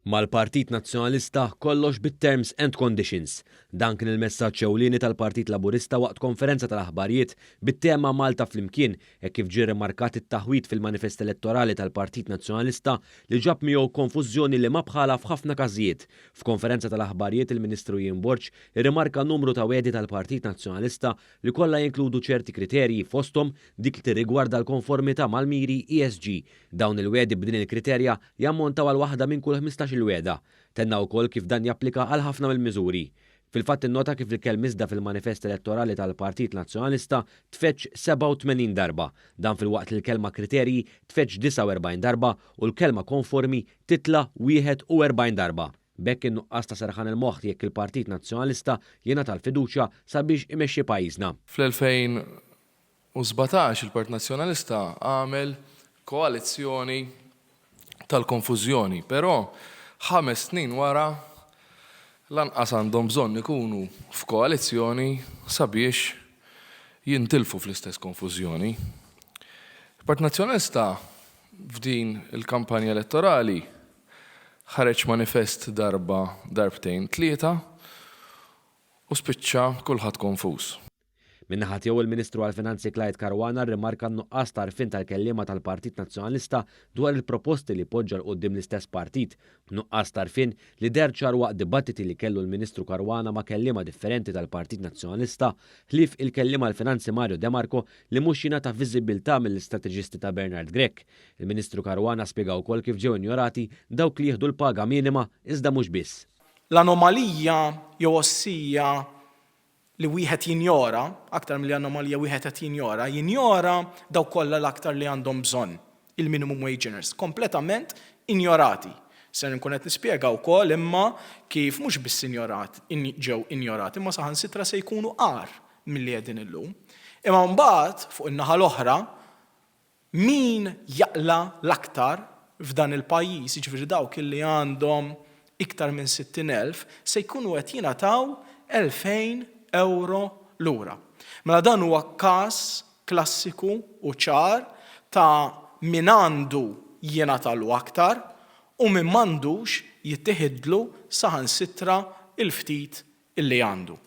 Mal-Partit Nazzjonalista kollox bit-terms and conditions. Dan kien il-messaġġ ewlieni tal-Partit Laburista waqt konferenza tal-aħbarijiet bit-tema Malta Flimkien hekk kif ġie rrimarkat it-taħwid fil-manifest elettorali tal-Partit Nazzjonalista li ġab miegħu konfużjoni li ma bħalha f'ħafna każijiet. F'konferenza tal-aħbarijiet il-Ministru Ian Borg irrimarka numru ta' wegħdi tal-Partit Nazzjonalista li kollha jinkludu ċerti kriterji fosthom dik li tirrigwarda l-konformità mal-miri ESG. Dawn il-wegħdi b'din il-kriterja jammontaw għal waħda minn kull 15-il wegħda. Tenna wkoll kif dan japplika għal ħafna mill-miżuri. Fil-fatt innota kif il-kelm iżda fil-manifest elettorali tal-Partit Nazzjonalista tfeġġ 87 darba. Dan filwaqt li l-kelma kriterji tfeġġ 49 darba u l-kelma konformi titla' 41 darba. B'hekk in-nuqqas ta' serħan il-moħħ jekk il-Partit Nazzjonalista jingħata l-fiduċja sabiex imexxi pajjiżna. Fl-2017 il-Partit Nazzjonalista għamel koalizzjoni tal-konfużjoni, però 5 snin wara lanqas għandhom bżonn ikunu f'koalizzjoni sabiex jintilfu fl-istess konfużjoni. Il-Partit Nazzjonalista f'din il-kampanja elettorali ħareġ manifest darba, darbtejn, tlieta u spiċċa kulħadd konfuż. Min-naħa tiegħu il-Ministru għal-Finanzi Clyde Caruana rrimarka n-nuqqas t'għarfien tal-kelliema tal-Partit Nazzjonalista dwar il-proposti li poġġa 'l quddiem l-istess partit. Nuqqas t'għarfien li deher ċar waqt dibattiti li kellu l-Ministru Caruana ma' kelliema differenti tal-Partit Nazzjonalista, ħlief il-kelliem għal-Finanzi Mario De Marco li mhux jingħata viżibilità mill-istrateġisti ta' Bernard Grech. Il-Ministru Caruana spjega wkoll kif ġew injorati dawk li jieħdu l-paga minima iżda mhux biss. L-anomalija jew ossija li wieħed jinjora, aktar milli anomalija wieħed qed jinjora, jinjora dawk kollha l-aktar li għandhom bżonn, il-minimum wage earners, kompletament injorati. Ser nkun qed nispjega wkoll imma kif mhux biss injorat, ġew injorati, imma saħansitra se jkunu agħar milli qegħdin illum. Imma mbagħad fuq in-naħa l-oħra min jaqla l-aktar f'dan il-pajjiż, jiġifieri dawk illi għandhom iktar minn 60,000, se jkunu qed jingħataw 2000 euro lura. Mela dan huwa każ klassiku u ċar ta' min għandu jingħatalu aktar u min m'għandux jittieħidlu saħansitra il-ftit illi għandu.